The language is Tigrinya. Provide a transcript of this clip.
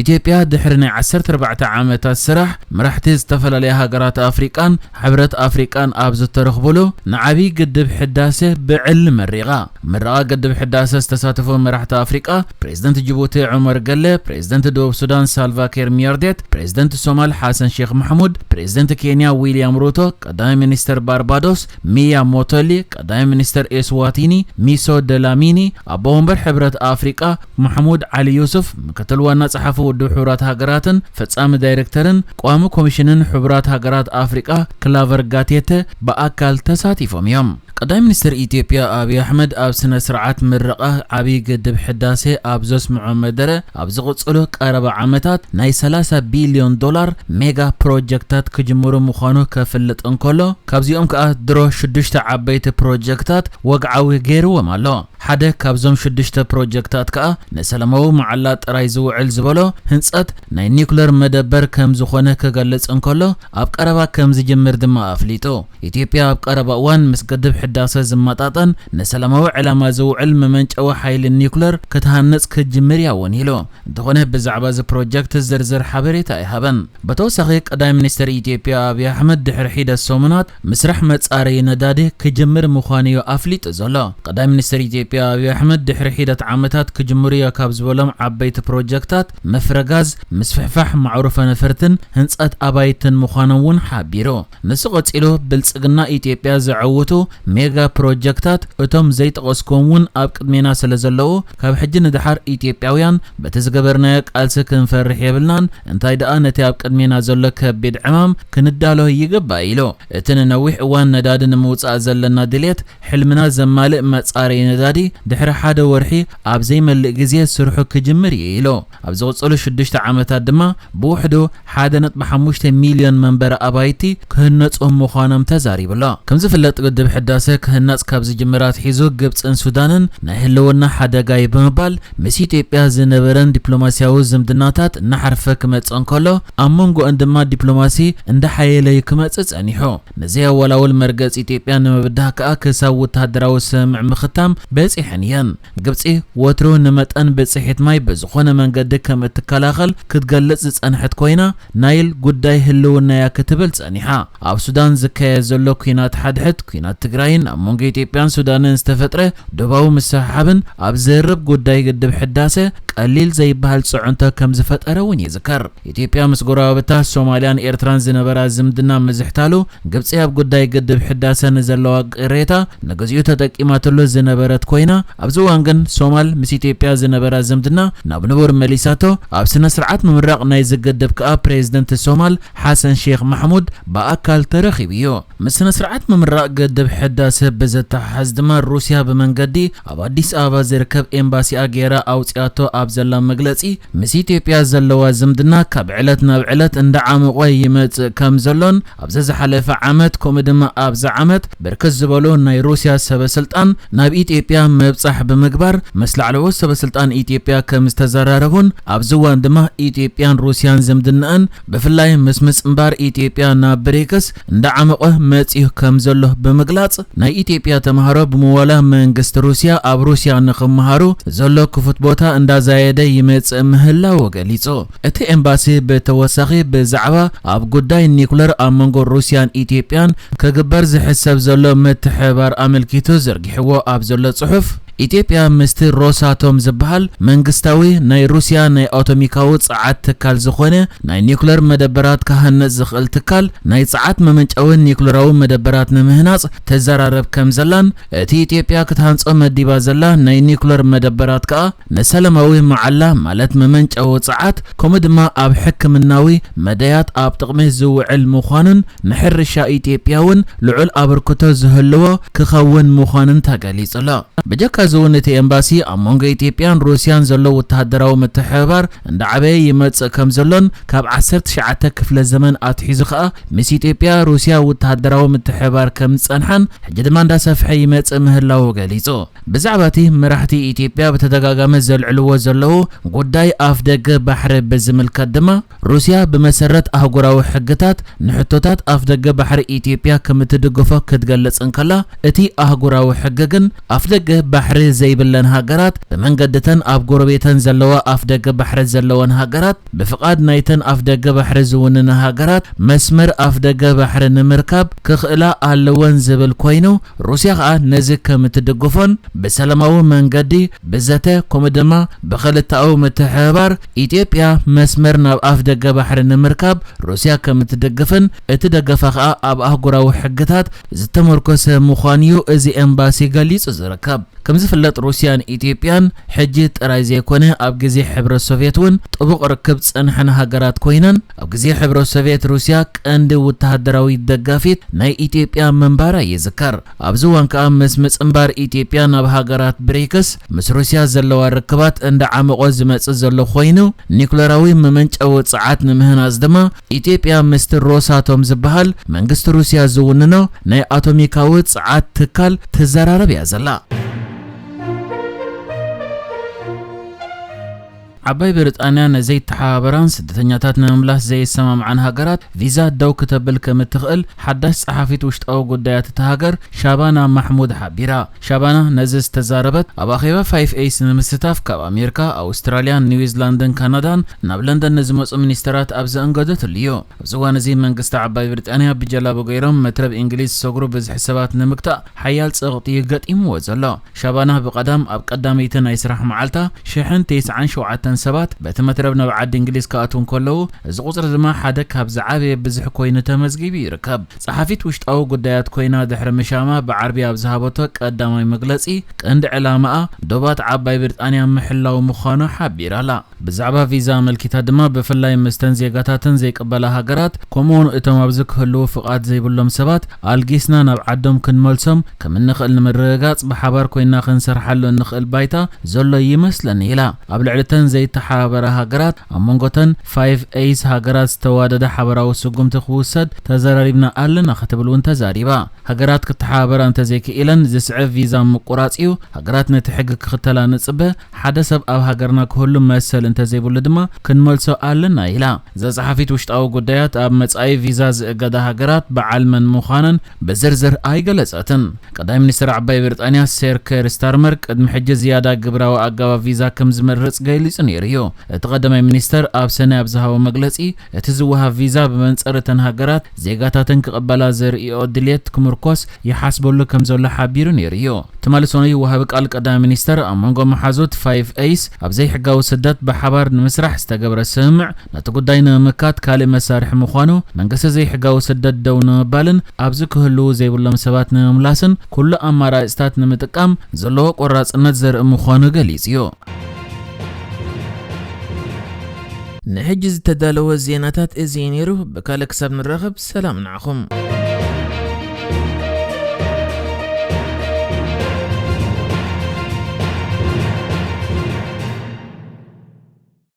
ኢትዮጵያ ድሕሪ ናይ ዓሰርተ ኣርባዕተ ዓመታት ስራሕ፣ መራሕቲ ዝተፈላለያ ሃገራት ኣፍሪቃን ሕብረት ኣፍሪቃን ኣብ ዝተረኽቡሉ፣ ንዓብዪ ግድብ ሕዳሴ ብዕሊ መሪቓ። ምረቓ ግድብ ሕዳሰ ዝተሳተፉ መራሕቲ ኣፍሪቃ፣ ፕሬዝደንት ጅቡቲ ዑመር ገለ፣ ፕሬዝደንት ደቡብ ሱዳን ሳልቫ ኪር ሚያርዴት፣ ፕሬዝደንት ሶማል ሓሰን ሼክ ማሕሙድ፣ ፕሬዝደንት ኬንያ ዊልያም ሩቶ፣ ቀዳማይ ሚኒስተር ባርባዶስ ሚያ ሞቶሊ፣ ቀዳማይ ሚኒስተር ኤስዋቲኒ ሚሶ ደላሚኒ፣ ኣቦ ወንበር ሕብረት ኣፍሪቃ ማሕሙድ ዓሊ ዩሱፍ፣ ምክትል ዋና ጸሓፊ ውድብ ሕቡራት ሃገራትን ፈጻሚ ዳይሬክተርን ቋሚ ኮሚሽንን ሕቡራት ሃገራት ኣፍሪቃ ክላቨር ጋቴተ ብኣካል ተሳቲፎም እዮም። ቀዳማይ ሚኒስትር ኢትዮጵያ ኣብይ ኣሕመድ ኣብ ስነ ስርዓት ምረቓ ዓብዪ ግድብ ሕዳሴ ኣብ ዘስምዖ መደረ፣ ኣብ ዝቕጽሉ ቀረባ ዓመታት ናይ ሰላሳ ቢልዮን ዶላር ሜጋ ፕሮጀክታት ክጅምሩ ምዃኑ ከፍልጥ እንከሎ፣ ካብዚኦም ከኣ ድሮ ሽዱሽተ ዓበይቲ ፕሮጀክታት ወግዓዊ ገይርዎም ኣሎ። ሓደ ካብዞም ሽዱሽተ ፕሮጀክታት ከኣ ንሰላማዊ መዓላ ጥራይ ዝውዕል ዝበሎ ህንጸት ናይ ኒውክለር መደበር ከም ዝኾነ ክገልጽ እንከሎ፣ ኣብ ቀረባ ከም ዝጅምር ድማ ኣፍሊጡ። ኢትዮጵያ ኣብ ቀረባ እዋን ምስ ግድብ ሕዳሰ ዝመጣጠን ንሰላማዊ ዕላማ ዝውዕል መመንጨዊ ሓይሊ ኒውክለር ክትሃንጽ ክትጅምር እያ እውን ኢሉ። እንተኾነ ብዛዕባ እዚ ፕሮጀክት ዝርዝር ሓበሬታ ኣይሃበን። ብተወሳኺ ቀዳማይ ሚኒስትር ኢትዮጵያ ኣብይ ኣሕመድ ድሕሪ ሒደት ሰሙናት ምስራሕ መጻረዪ ነዳዲ ክጅምር ምዃኑ እዩ ኣፍሊጡ ዘሎ። ቀዳማይ ሚኒስትር ኢትዮጵያ ኣብይ ኣሕመድ ድሕሪ ሒደት ዓመታት ክጅምሩ እዮ ካብ ዝበሎም ዓበይቲ ፕሮጀክታት ምፍረ ጋዝ፣ ምስፍሕፋሕ ማዕሩፈ ነፈርትን ህንጸት ኣባይትን ምዃኖም እውን ሓቢሩ። ንሱ ቀጺሉ፣ ብልጽግና ኢትዮጵያ ዘዐውቱ ሜጋ ፕሮጀክታት፣ እቶም ዘይጠቐስኩም እውን ኣብ ቅድሜና ስለ ዘለዉ፣ ካብ ሕጂ ንደሓር ኢትዮጵያውያን በቲ ዝገበርናዮ ቃልሲ ክንፈርሕ የብልናን፣ እንታይ ደኣ ነቲ ኣብ ቅድሜና ዘሎ ከቢድ ዕማም ክንዳሎ ይግባእ ኢሉ። እቲ ንነዊሕ እዋን ነዳዲ ንምውጻእ ዘለና ድሌት፣ ሕልምና ዘማልእ መጻረዪ ነዳዲ ድሕሪ ሓደ ወርሒ ኣብ ዘይመልእ ግዜ ስርሑ ክጅምር እዩ ኢሉ። ኣብ ዝቕጽሉ ሽዱሽተ ዓመታት ድማ ብውሕዱ ሓደ ነጥቢ ሓሙሽተ ሚልዮን መንበሪ ኣባይቲ ክህነጹ ምዃኖም ተዛሪቡ ኣሎ። ከም ዝፍለጥ ግድብ ሕዳሰ ክህነጽ ካብ ዝጅምር ኣትሒዙ ግብጽን ሱዳንን ናይ ህልውና ሓደጋ እዩ ብምባል ምስ ኢትዮጵያ ዝነበረን ዲፕሎማስያዊ ዝምድናታት እናሓርፈ ክመጽእ እንከሎ ኣብ መንጎአን ድማ ዲፕሎማሲ እንዳሓየለ እዩ ክመጽእ ጸኒሑ። ነዚ ኣወላውል መርገጽ ኢትዮጵያ ንምብዳህ ከኣ ክሳብ ወተሃደራዊ ስምምዕ ምኽታም በጺሐን እየን። ግብጺ ወትሩ ንመጠን ብጽሒት ማይ ብዝኾነ መንገዲ ከም እትከላኸል ክትገልጽ ዝጸንሐት ኮይና፣ ናይል ጉዳይ ህልውናያ ክትብል ጸኒሓ። ኣብ ሱዳን ዝካየድ ዘሎ ኲናት ሓድሕድ፣ ኲናት ትግራይን ኣብ መንጎ ኢትዮጵያን ሱዳንን ዝተፈጥረ ዶባዊ ምስሕሓብን ኣብ ዝርብ ጉዳይ ግድብ ሕዳሰ ቀሊል ዘይበሃል ጽዕንቶ ከም ዝፈጠረ እውን ይዝከር። ኢትዮጵያ ምስ ጎረባብታ ሶማልያን ኤርትራን ዝነበራ ዝምድና ምዝሕታሉ፣ ግብጺ ኣብ ጉዳይ ግድብ ሕዳሰ ንዘለዋ ቅሬታ ንግዚኡ ተጠቂማትሉ ዝነበረት ኮይና፣ ኣብዚ እዋን ግን ሶማል ምስ ኢትዮጵያ ዝነበራ ዝምድና ናብ ንቡር መሊሳቶ። ኣብ ስነ ስርዓት ምምራቕ ናይዚ ግድብ ከኣ ፕሬዝደንት ሶማል ሓሰን ሼክ ማሕሙድ ብኣካል ተረኺቡ እዩ። ምስ ስነ ስርዓት ምምራቕ ግድብ ሕዳሰ ብዘተሓሓዝ ድማ ሩስያ ብመንገዲ ኣብ ኣዲስ ኣበባ ዝርከብ ኤምባሲኣ ገይራ ኣውጺኣቶ ኣብ ዘላ መግለጺ፣ ምስ ኢትዮጵያ ዘለዋ ዝምድና ካብ ዕለት ናብ ዕለት እንዳዓመቖ ይመጽእ ከም ዘሎን፣ ኣብዚ ዝሓለፈ ዓመት ከምኡ ድማ ኣብዚ ዓመት ብርክት ዝበሉ ናይ ሩስያ ሰበስልጣን ናብ ኢትዮጵያ ምብጻሕ ብምግባር ምስ ላዕለዎት ሰበስልጣን ኢትዮጵያ ከም ዝተዘራረቡን፣ ኣብዚ እዋን ድማ ኢትዮጵያን ሩስያን ዝምድናኣን ብፍላይ ምስ ምጽንባር ኢትዮጵያ ናብ ብሪክስ እንዳዓመቐ መጺኡ ከም ዘሎ ብምግላጽ፣ ናይ ኢትዮጵያ ተምሃሮ ብምዋላ መንግስቲ ሩስያ ኣብ ሩስያ ንኽመሃሩ ዘሎ ክፉት ቦታ እንዳዛየደ ይመጽእ ምህላዉ ገሊጹ። እቲ ኤምባሲ ብተወሳኺ ብዛዕባ ኣብ ጉዳይ ኒኩለር ኣብ መንጎ ሩስያን ኢትዮጵያን ክግበር ዝሕሰብ ዘሎ ምትሕብባር ኣመልኪቱ ዘርጊሕዎ ኣብ ዘሎ ጽሑፍ፣ ኢትዮጵያ ምስቲ ሮሳቶም ዝበሃል መንግስታዊ ናይ ሩስያ ናይ ኣቶሚካዊ ጸዓት ትካል ዝኾነ ናይ ኒኩለር መደበራት ክሃንጽ ዝኽእል ትካል ናይ ጸዓት መመንጨዊ ኒኩለራዊ መደበራት ንምህናጽ ትዘራረብ ከም ዘላን፣ እቲ ኢትዮጵያ ክትሃንጾ መዲባ ዘላ ናይ ኒኩለር መደበራት ከኣ ንሰላማዊ መዓላ ማለት መመንጨዊ ጸዓት ከምኡ ድማ ኣብ ሕክምናዊ መዳያት ኣብ ጥቕሚ ዝውዕል ምዃኑን ንሕርሻ ኢትዮጵያ እውን ልዑል ኣበርክቶ ዝህልዎ ክኸውን ምዃኑን ተገሊጹ ኣሎ። ብጀካ እዚ እውን እቲ ኤምባሲ ኣብ መንጎ ኢትዮጵያን ሩስያን ዘሎ ወተሃደራዊ ምትሕብባር እንዳዓበየ ይመጽእ ከም ዘሎን ካብ ዓሰርተ ትሽዓተ ክፍለ ዘመን ኣትሒዙ ከኣ ምስ ኢትዮጵያ ሩስያ ወተሃደራዊ ምትሕብባር ከም ዝጸንሓን ሕጂ ድማ እንዳሰፍሐ ይመጽእ ምህላዉ ገሊጹ። ብዛዕባ እቲ መራሕቲ ኢትዮጵያ ብተደጋጋሚ ዘልዕልዎ ዘለዉ ጉዳይ ኣፍ ደገ ባሕሪ ብዝምልከት ድማ፣ ሩስያ ብመሰረት ኣህጉራዊ ሕግታት ንሕቶታት ኣፍ ደገ ባሕሪ ኢትዮጵያ ከም እትድግፎ ክትገልጽ እንከላ፣ እቲ ኣህጉራዊ ሕጊ ግን ኣፍ ደገ ባሕሪ ባሕሪ ዘይብለን ሃገራት፣ ብመንገድተን ኣብ ጎረቤተን ዘለዋ ኣፍደገ ባሕሪ ዘለወን ሃገራት፣ ብፍቓድ ናይተን ኣፍደገ ባሕሪ ዝውንና ሃገራት መስመር ኣፍደገ ባሕሪ ንምርካብ ክኽእላ ኣለወን ዝብል ኮይኑ፣ ሩስያ ኸኣ ነዚ ከም እትድግፎን ብሰላማዊ መንገዲ ብዘተ ከምኡ ድማ ብኽልተኣዊ ምትሕብባር ኢትዮጵያ መስመር ናብ ኣፍደገ ባሕሪ ንምርካብ ሩስያ ከም እትድግፍን እቲ ደገፋ ኸኣ ኣብ ኣህጉራዊ ሕግታት ዝተመርኮሰ ምዃኑ'ዩ እዚ ኤምባሲ ገሊጹ ዝርከብ። ከም ዝፍለጥ ሩስያን ኢትዮጵያን ሕጂ ጥራይ ዘይኮነ ኣብ ግዜ ሕብረት ሶቭየት እውን ጥቡቕ ርክብ ዝጸንሐን ሃገራት ኮይነን፣ ኣብ ግዜ ሕብረት ሶቭየት ሩስያ ቀንዲ ወተሃደራዊ ደጋፊት ናይ ኢትዮጵያ ምንባራ ይዝከር። ኣብዚ እዋን ከኣ ምስ ምጽንባር ኢትዮጵያ ናብ ሃገራት ብሪክስ ምስ ሩስያ ዘለዋ ርክባት እንዳዓመቖ ዝመጽእ ዘሎ ኮይኑ፣ ኒኩለራዊ መመንጨዊ ጸዓት ንምህናጽ ድማ ኢትዮጵያ ምስቲ ሮሳቶም ዝበሃል መንግስቲ ሩስያ ዝውንኖ ናይ ኣቶሚካዊ ጸዓት ትካል ትዘራረብ እያ ዘላ። ዓባይ ብሪጣንያ ንዘይተሓባበራን ስደተኛታት ንምምላስ ዘይሰማምዓን ሃገራት ቪዛ ደው ክተብል ከም እትኽእል ሓዳሽ ጸሓፊት ውሽጣዊ ጉዳያት እታ ሃገር ሻባና ማሕሙድ ሓቢራ። ሻባና ነዚ ዝተዛረበት ኣብ ኣኼባ ፋይፍ ኤይስ ንምስታፍ ካብ ኣሜሪካ፣ ኣውስትራልያን ኒውዚላንድን ካናዳን ናብ ለንደን ንዝመጹ ሚኒስተራት ኣብ ዘእንገደትሉ እዩ። ኣብዚ እዋን እዚ መንግስቲ ዓባይ ብሪጣንያ ብጀላቡ ገይሮም መትረብ እንግሊዝ ሰጉሩ ብዝሒ ሰባት ንምግታእ ሓያል ጸቕጢ እዩ ገጢምዎ ዘሎ። ሻባና ብቐዳም ኣብ ቀዳመይቲ ናይ ስራሕ መዓልታ ሽሕን ተስዓን ሸውዓተን ሰባት በቲ መትረብ ናብ ዓዲ እንግሊዝ ክኣትዉ እንከለዉ፣ እዚ ቁጽሪ ድማ ሓደ ካብ ዝዓበየ ብዝሒ ኮይኑ ተመዝጊቡ ይርከብ። ጸሓፊት ውሽጣዊ ጉዳያት ኮይና ድሕሪ ምሻማ ብዓርቢ ኣብ ዝሃበቶ ቀዳማይ መግለጺ፣ ቀንዲ ዕላማኣ ዶባት ዓባይ ብሪጣንያ ምሕላው ምዃኑ ሓቢራ ኣላ። ብዛዕባ ቪዛ ኣመልኪታ ድማ፣ ብፍላይ ምስተን ዜጋታተን ዘይቅበላ ሃገራት፣ ከምኡውን እቶም ኣብዚ ክህልዉ ፍቓድ ዘይብሎም ሰባት ኣልጊስና ናብ ዓዶም ክንመልሶም ከም እንኽእል ንምርግጋጽ ብሓባር ኮይና ክንሰርሓሉ እንኽእል ባይታ ዘሎ ይመስለኒ ኢላ። ኣብ ልዕሊ እተን ዘይተሓባበራ ሃገራት፣ ኣብ መንጎተን ፋይፍ ኤይስ ሃገራት ዝተዋደደ ሓበራዊ ስጉምቲ ክውሰድ ተዘራሪብና ኣለና ክትብል እውን ተዛሪባ። ሃገራት ክተሓባበራ እንተዘይክኢለን ዝስዕብ ቪዛ ምቁራጽ እዩ። ሃገራት ነቲ ሕጊ ክኽተላ ንጽበ። ሓደ ሰብ ኣብ ሃገርና ክህሉ መሰል እንተዘይብሉ ድማ ክንመልሶ ኣለና ኢላ። እዛ ጸሓፊት ውሽጣዊ ጉዳያት ኣብ መጻኢ ቪዛ ዝእገዳ ሃገራት በዓል መን ምዃነን ብዝርዝር ኣይገለጸትን። ቀዳማይ ሚኒስትር ዓባይ ብሪጣንያ ሰር ኬር ስታርመር ቅድሚ ሕጂ ዝያዳ ግብራዊ ኣገባብ ቪዛ ከም ዝመርጽ ገሊጹ ነይሩ እዩ። እቲ ቀዳማይ ሚኒስተር ኣብ ሰነ ኣብ ዝሃቦ መግለጺ፣ እቲ ዝወሃብ ቪዛ ብመንጽር እተን ሃገራት ዜጋታተን ክቕበላ ዘርእዮ ድልየት ክምርኮስ ይሓስበሉ ከም ዘሎ ሓቢሩ ነይሩ እዩ። ትማሊ ሰኑይ ወሃቢ ቃል ቀዳማይ ሚኒስተር ኣብ መንጎ መሓዙት ፋይፍ ኤይስ ኣብ ዘይሕጋዊ ስደት ብሓባር ንምስራሕ ዝተገብረ ስምምዕ ነቲ ጉዳይ ንምምካት ካልእ መሳርሒ ምዃኑ፣ መንግስቲ ዘይሕጋዊ ስደት ደው ንምባልን ኣብዚ ክህልዉ ዘይብሎም ሰባት ንምምላስን ኩሉ ኣማራጺታት ንምጥቃም ዘለዎ ቆራጽነት ዘርኢ ምዃኑ ገሊጹ እዩ። ንሕጂ ዝተዳለወ ዜናታት እዚ እዩ ነይሩ። ብካልእ ክሳብ ንራኸብ ሰላም ንዓኹም።